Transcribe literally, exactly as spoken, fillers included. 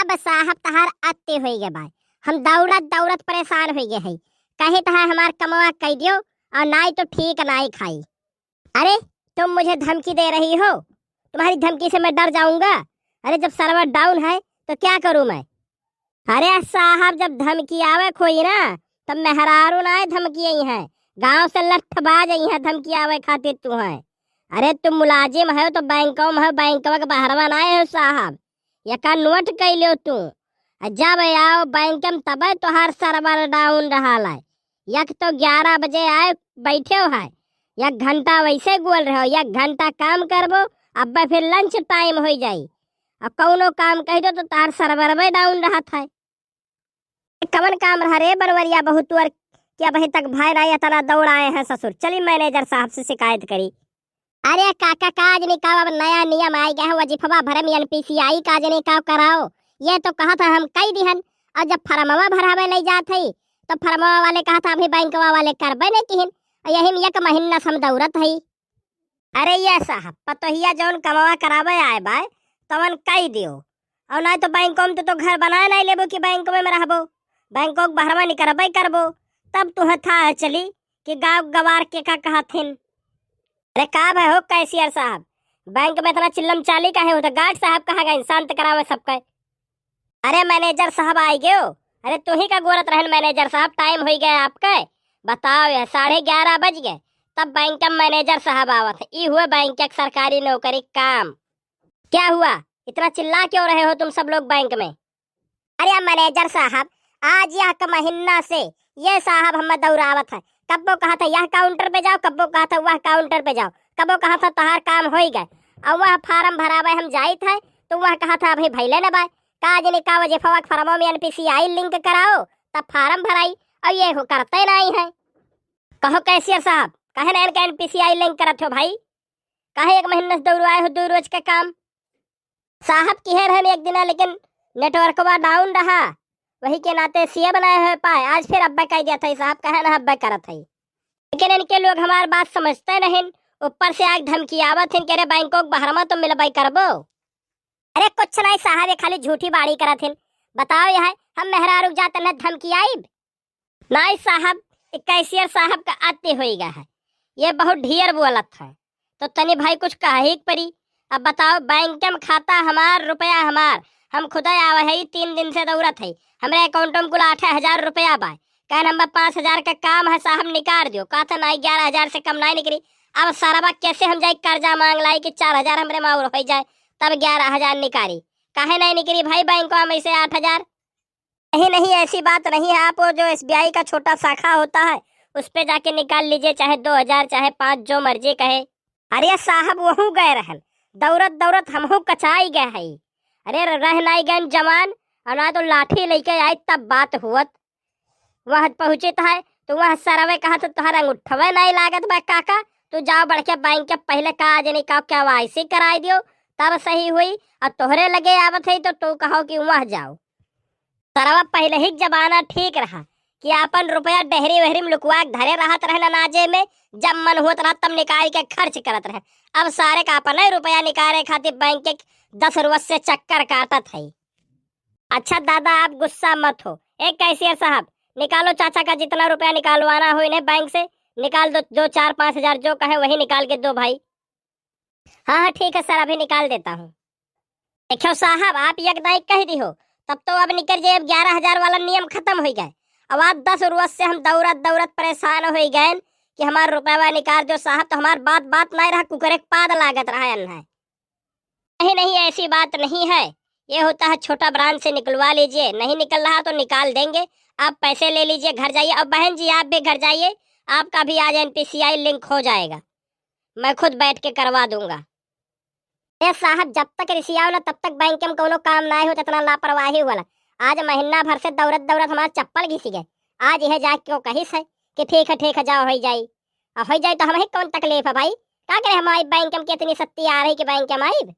बस साहब, तहार अति होई गए बाय, हम दौड़त दौड़त परेशान होई गए हई। कहीं तो है हमार कमवा कई दियो, और नाई तो ठीक नाई खाई। अरे, तुम मुझे धमकी दे रही हो, तुम्हारी धमकी से मैं डर जाऊंगा? अरे, जब server down है तो क्या करूं मैं? अरे साहब, जब धमकी आवे खोई ना, तब मेहरारू ना आए धमकी आई है, गांव से लठबाज आई है धमकी आवे खातिर तू है। अरे, तुम मुलाजिम हो तो बैंकों में हो, बैंकवा के बहरवा ना आए हो साहब, यका नोट कई लो तू। आ जब आओ बैंक में तबे तोहार server down रहा है। यक तो ग्यारह बजे आए बैठे हो है, एक घंटा वैसे गोल रहो, एक घंटा काम करबो, अब फिर lunch time हो जाई। अब कौनो काम कह दो तो तार server down रहत है। कवन काम रहा रे बनवरिया बहुतुअर, कि अबहीं तक भाई ना इतना दौड़ आए हैं ससुर, चली manager साहब से शिकायत करी। अरे काका, काज नहीं का, अब नया नियम आई गया है, वजीफवा भरे में NPCI काज नहीं का कराओ। ये तो कहा था हम कई दिहन, और जब फरमवा भरावे ले जात है तो फरमवा वाले कहा था अभी बैंकवा वाले करबे नहीं किहिन, और यही में एक महीना से हम दौड़त है। अरे ये साहब, पतोहिया जौन कमवा करावे आए बाय तवन कई दियो, और नहीं तो बैंकों में तो, तो घर बनाए नहीं लेबो कि बैंकों में रहबो, बैंकों के बहरवा निकरबे करबो, तब तुहे था चली कि गाँव गवार के का कहथिन। अरे का भय हो cashier साहब, बैंक में इतना चिल्लम चाली काहे होता? Guard साहब कहाँ गए शांत करावे सबके? अरे manager साहब आई गयो। अरे तू ही का गोरत रहन manager साहब, time होई गए आपके। बताओ, यह साढ़े ग्यारह बज गए, तब बैंक के manager साहब आवत है। ई हुए बैंक के सरकारी नौकरी काम। क्या हुआ, इतना चिल्ला क्यों रहे हो तुम सब लोग बैंक में? अरे manager साहब, आज यह क महीना से ये साहब हमें दौड़ावत है, कब्बो कहा था यह counter पे जाओ, कब्बो कहा था वह counter पे जाओ, कब्बो कहा था तहार काम होई गए, और वह form भरावे हम जाइत है तो वह कहा था अभी भैले न बाय, का जने का वजीफवा के फॉर्मों में NPCI link कराओ तब form भराई, और ये हो करते नहीं है। कहो cashier साहब, काहे ना इनका NPCI link करत हो भाई, काहे एक महीना से दौड़वाए हो दो रोज का काम? साहब किहे रहन एक दिना, लेकिन networkवा down रहा, वही के नाते सीए बनाए हुए पाए। आज फिर अब्बे कह दिया था साहब, कहे ना अब्बे करत है, लेकिन इनके लोग हमार बात समझते नहीं। ऊपर से आग धमकी आवत है कि अरे बैंकों के बहरमा तो मिलबे करबो। अरे कुछ नहीं साहब, ये खाली झूठी बाड़ी करत है। बताओ यह हम मेहरारू जात न धमकी आईब? नाई साहब, ई cashier साहब का अति होई गया है, ये बहुत ढेर बोलत है। तो तनी भाई कुछ कहे के परी। अब बताओ, बैंक में खाता हमार, रुपया हमार, हम खुदा आवे है, तीन दिन से दौड़त है, हमरे account में कुल आठ हजार रुपया बा, कहन हम पाँच हजार का काम है साहब, निकाल दियो। कहता नाई, ग्यारह हजार से कम नाई निकली। अब सरवा कैसे हम जाई कर्जा मांग लाई कि चार हजार हमरे माउर हो जाए, तब ग्यारह हजार निकारी? काहे नहीं निकली भाई, बैंक में से आठ हजार? नहीं, नहीं, ऐसी बात नहीं है। आप वो जो SBI का छोटा शाखा होता है, उस पे जाके निकाल लीजिए, चाहे दो हजार, चाहे पाँच, जो मर्जी कहे। अरे साहब, वहू गए रहन, दौड़त दौड़त हमहू कचाई गए हई। अरे र-, रह नाई गए जवान, और ना तो लाठी लेके आई तब बात हुअत। वहाँ पहुँचित है तो वहाँ सरवे कहा तो तोहर अंगूठवे नहीं लागत बा काका, तू जाओ बढ़ के बैंक के पहले का जनी का KYC कराई दियो, तब सही हुई। और तोहरे लगे आवत है तो तू कहो कि वहाँ जाओ। सरवा पहले ही जमाना ठीक रहा कि आपन रुपया डेहरी वेहरी में लुकवा के धरे रहत रहन अनाजे में, जब मन होत रहा तब निकाल के खर्च करत रहन। अब सारे का अपने रुपया निकाले खातिर बैंक के दस रोज से चक्कर काटत है। अच्छा दादा, आप गुस्सा मत हो। ए cashier साहब, निकालो चाचा का जितना रुपया निकालवाना हो इन्हें बैंक से, निकाल दो, दो चार पाँच हजार जो कहे वही निकाल के दो भाई। हाँ, हाँ, ठीक है सर, अभी निकाल देता हूँ। देखो साहब, आप एक दाई कह दी हो, तब तो अब निकल जाए, अब ग्यारह हजार वाला नियम खत्म हो गए। अब आज दस रोज से हम दौड़त दौड़त परेशान हो गए कि हमार रुपया निकाल दो साहब, तो हमार बात बात नहीं रहा, कुकरे के पाद लागत रहा है। नहीं, नहीं, ऐसी बात नहीं है, ये होता है छोटा branch से निकलवा लीजिए, नहीं निकल रहा तो निकाल देंगे। आप पैसे ले लीजिए, घर जाइए। और बहन जी, आप भी घर जाइए, आपका भी आज NPCI link हो जाएगा, मैं खुद बैठ के करवा दूंगा। ए साहब, जब तक रिसियाओ ना तब तक बैंक में कोनो काम ना हो, इतना लापरवाही वाला। आज महीना भर से दौड़त दौड़त हमार चप्पल घिस गए, आज यह जाके को कहिस है कि ठीक है, ठीक है, जाओ, हो जाई। और हो जाई तो हम ही कौन तकलीफ है भाई? का करे हमारे बैंक में कितनी सत्ती आ रही कि बैंक में आइब?